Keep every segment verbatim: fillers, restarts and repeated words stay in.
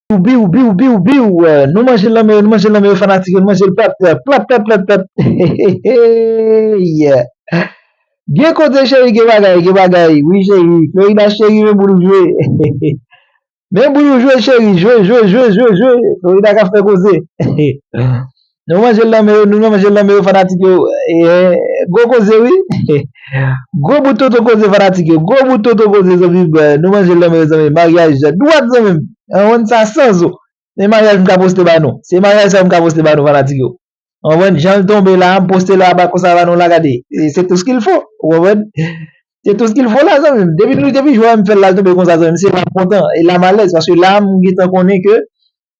Biw, biw, biw, biw. Nou manje l nan men yo, nou manje l nan men yo, fanatik yo, nou manje l plat, plat, plat, plat, plat. Yeah. Gen koze cheri, gen bagay, gen bagay. Wi cheri, Florida cheri, men boul ou jwe. Men boul ou jwe cheri, jwe, jwe, jwe, jwe, jwe. Florida ka fè koze. Nou manje l nan men yo, nou manje l nan men yo, fanatik yo. Eh, gwo koze wi. Gwo bout tonton koze, fanatik yo. Gwo bout tonton koze, zanmi m. Nou manje l nan men yo, zanmi m. Maryaj dwat, zanmi m. An wonn sa san zo. Se maryaj m ka poste ba nou. Se maryaj sa m ka poste ba nou, fanatik yo. Ou konprann? Jan l tonbe la, m poste la, ba konsa ba nou la, gade. E, c'est tout ce qu'il faut. Ou konprann? C'est tout ce qu'il faut la, zanmi m. Depi nou, depi jou a m fè l la, l tonbe konsa, zanmi m. Se la m kontan. E la m alèz. Paske la, m gentan konnen ke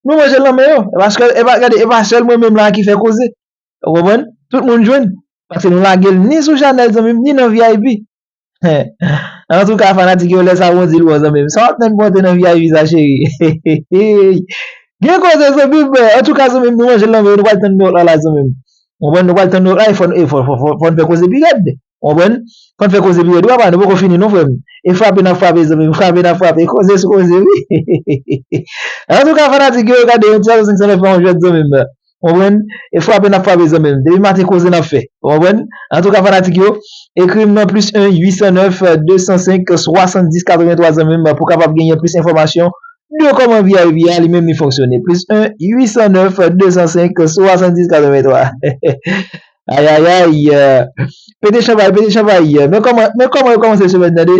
nou manje l nan men yo. E paske, e pa, gade, e pa sèl mwen menm la ki fè koze. Ou konprann? Tout moun jwenn. Paske nou lage l ni sou chanèl, zanmi m, ni nan V I P. Antouka, fanatik yo, lè sa bon di l bon, zanmi m. Sa w ap tann pou antre nan V I P sa, cheri? Gen koze, zanmi m. Antouka, zanmi m, nou manje l nan men yo, nou pral tann lòt la, la, zanmi m. Ou konprann? Nou pral tann lòt la, e fò, e fò, fò, fò, fò n fè koze pi rèd. Ou konprann? Fò n fè koze pi rèd. Wi, papa, nou poko fini, non, frè m. E frape n ap frape, zanmi m. Frape n ap frape. Koze sou koze, wi. Antouka, fanatik yo, gade, yon ti sa senk san nèf la, yon jwèt, zanmi m. Ou konprann? E frape n ap frape, zanmi m. Depi maten, koze n ap fè. Ou konprann? Antouka, fanatik yo, ekri m nan plis en uit san nèf de san senk swasanndis katrevenntwa, zanmi m, pou kapab genyen plis enfòmasyon de kòman V I P a li menm li fonksyone. Plis en uit san nèf de san senk swasanndis katrevenntwa. Ayayay. Pete chanpay, pete chanpay. Men kòman, men kòman yo kòmanse semèn nan, tande?